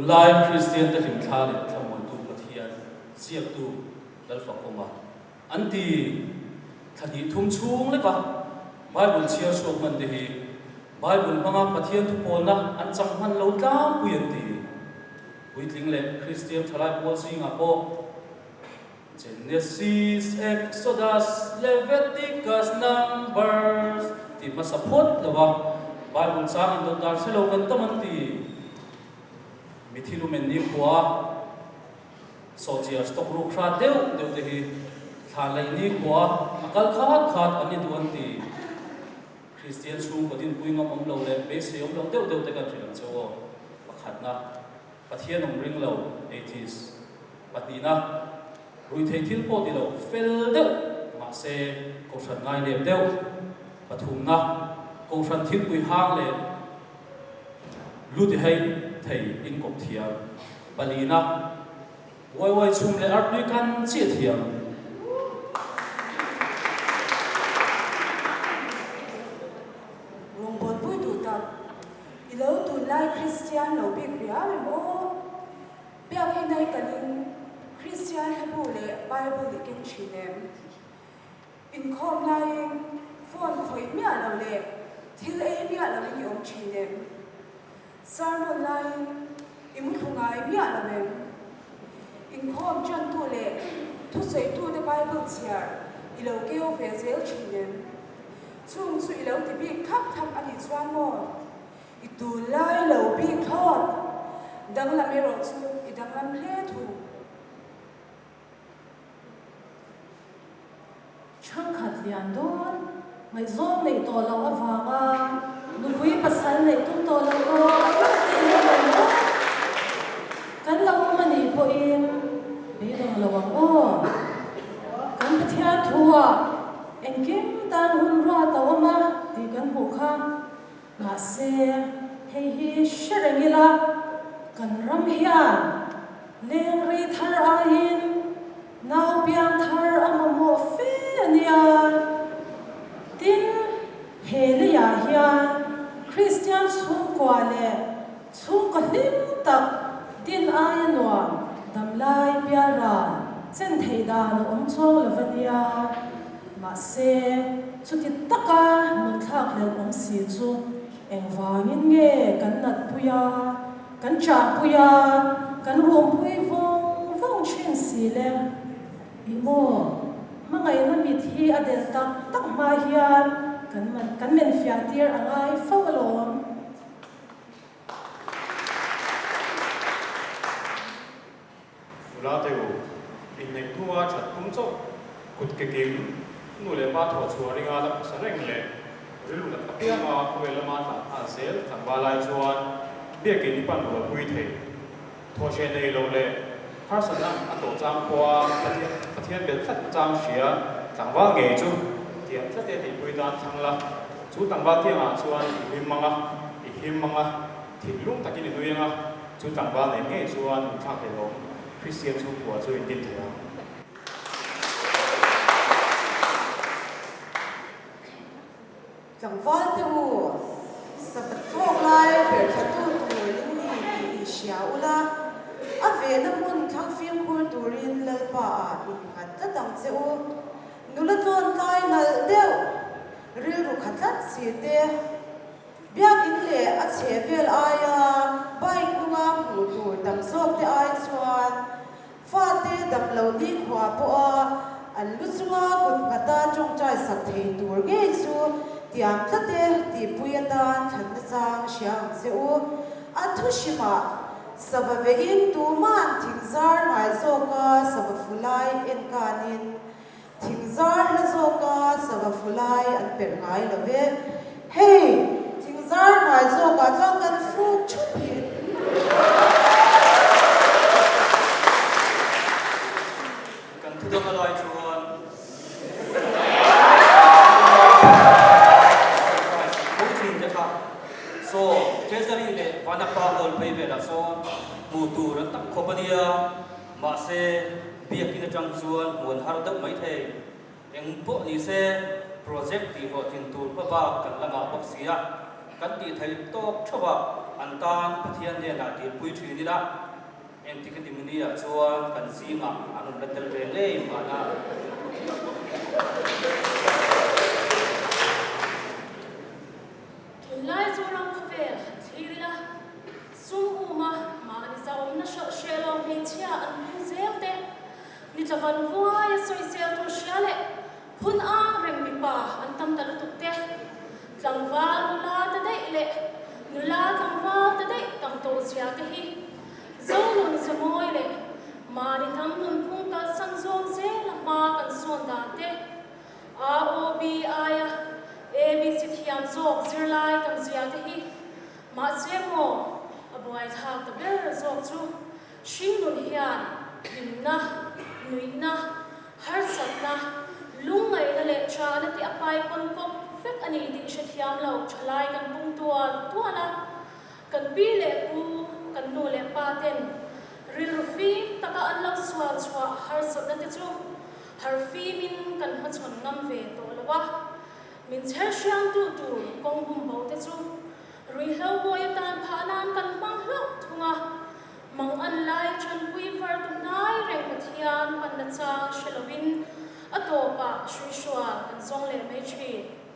Tunlai Kristiante hlimthla leh thlamuantu Pathian ziaktu Lalfakawma an ti. Thla hnih thum chhung leka Bible chhiar chhuak hman te hi Bible hmanga Pathian thupawlna an chang hman lo tlangpui an ti. Puitling leh Kristian thalai pawl zingah pawh Genesis, Exodus, Leviticus, Numbers tih hmasa phawt lova Bible chang indawt dan hre lo kan tam an ti. Mithi lumen nikhua Sawhchiar stock ruk hrat deuh deuh te hi thlan laih nikhua a kal khat khat an ni duh an ti. Kristian chhungkaw dinpui ngam awm lo leh beisei awm lo deuh deuh te kan hrilh ang che aw. Pakhatna, Pathian awm ring lo, atheist. Pahnihna, Ruihtheih thil pawh ti lo, fel deuh, mahse kohhran ngai lem deuh. Pathumna, Kohhran thilpui hang leh lu ti hei thei inkawp thiam. Palina, Uai uai chhum leh artui kan chiah thiam. Rawngbawlpui duh tak, I lo tunlai Kristian lo bik riau em aw? Biak inai kalin Kristian hlabu leh Bible i keng thin em? Inkhawm laiin phone khawih miah lo leh thil ei miah loin i awm thin em? Sermon laiin i muthlu ngai miah lo em? Inkhawm tantu leh thusawihtute Bible chhiar i lo keu ve zel thin em? Chung chu i lo ti bik thlap thlap a nih chuan maw? I tunlai lo bik thlawt. Danglam erawh chu i danglam hle thung. Chhangkhat lian dawn, ngaihzawng neih tawh loh avanga nupui pasal neih tum tawh loh aw tih in awm ang aw. Kan lo awm a nih pawhin beidawng lo ang aw. Kan Pathian thu-ah engkim tan hun ruat a awm a tih kan hmuh kha. Mahse, hei hi hre reng ila, kan ram hian leng rei thar aiin nau piang thar a mamawh fe a nia. Tin, he leiah hian Kristian chhungkua leh chhungkaw hlim tak din aia nuam damlai pialral chen theih dan a awm chuang lo va nia. Mahse, chuti taka nun thlak hlelh awm si chu engvangin nge kan natpui a, kan chahpui a, kan rumpui vawng vawng thin si le? Ih maw, hmangaihna mit hi a del tak tak hma hian kan kan men fiah tir a ngai fo alawm. Nula te u, inneih hnua that tum chauh kut ke kim, nu leh pa thawh chhuah ringa la khawsa reng leh rilru nat apianga khawvel lama tlan nghal zel tlangval lai chuan biakin i pan rualpui thei. Thawhhreh nei lo leh harsatna a tawh chang pawha Pathian belh tlat chang hria tlangval ngei chu tiang tlat e tihpui tan thlang la, chu tlangval tiangah chuan i hlim ang a, i him ang a, Thinlung takin i nui anga, chu tlangval nen ngei chuan in thlak hlel awm Kristian chhungkua chu in din thei ang. Tlangval te u, Sabbath thlawk lai ber thlatu tur in ni tih in hria ula, a vehna hmun thlang fimkhur turin Lalpa ah in nghat tlat ang che u. Nula tlawn tlai nalh deuh, rilru kha tlat si te. Biakin leh a chheh vel aia bike hnunga hmuh tur tam zawk te ai chuan fate dam lo nikhua pawha an lu chunga kut nghata tawngtai sak thei tur ngei chu tiam tlat e tihpui atan thlanna chang hria ang che u. A thu hrimah sava vein tuman thingzar ngai zawka sava fu lai enkanin Thingzar hla zawka sava fu lai an perh ngai lo ve. Hei, thingzar hnuai zawkah chuan kan fuk thup hi. Kan thu dang a lai chuan tho thin te kha saw Treasury leh Vanapa Hall phei velah sawn hmuh tur an tam khawp a nia. Mahse, biakin atang chuan hmuan har deuh mai thei. Eng pawh ni se, project tih hlawhtlin tur hma bak kan la ngah bawk si a, kan tih theih tawk theuh a. An tan Pathian hnenah dilpui thin ila, engtik a nimuni ah chuan kan zingah an rawn la tel ve ngei mahna. Tunlai chu ram khawvel han thlir ila, sum uma mahni zahawmna hralh hreh lo hmeichhia an hmung zel te, ni tlavan vuai a sawisel tur hria leh phun ang reng mipa an tam ta lutuk te, tlangval nula ta daih leh nula tlangval ta daih tam tawh zia te hi Zonun zamawi leh mahni hnam nunphung kalsan zawm zela hma kan sawn dan te, AOB aia ABC thiam zawk zirlai tam zia te hi mahse maw a buaithlak ta ber zawk chu hringnun hian hlimna, nuihna, harsatna, lungngaihna leh chahna te a paipawn kawp vek a ni tih hrethiam lo thalai kan pung tual tual a, kan pi leh pu, kan nu leh pa ten rilru fim taka an lo sual chhuah harsatna te chu Har fimin kan hmachhawn ngam ve tawh lo a, min chher hriamtu tur kawng bum bo te chu ruihhlo bawi atan phah nan kan hmang hlauh thung a, mang an lai chanpui var tu hnai reng Pathian panna chang hre loin a tawpah hruihrual kan zawng leh mai thin.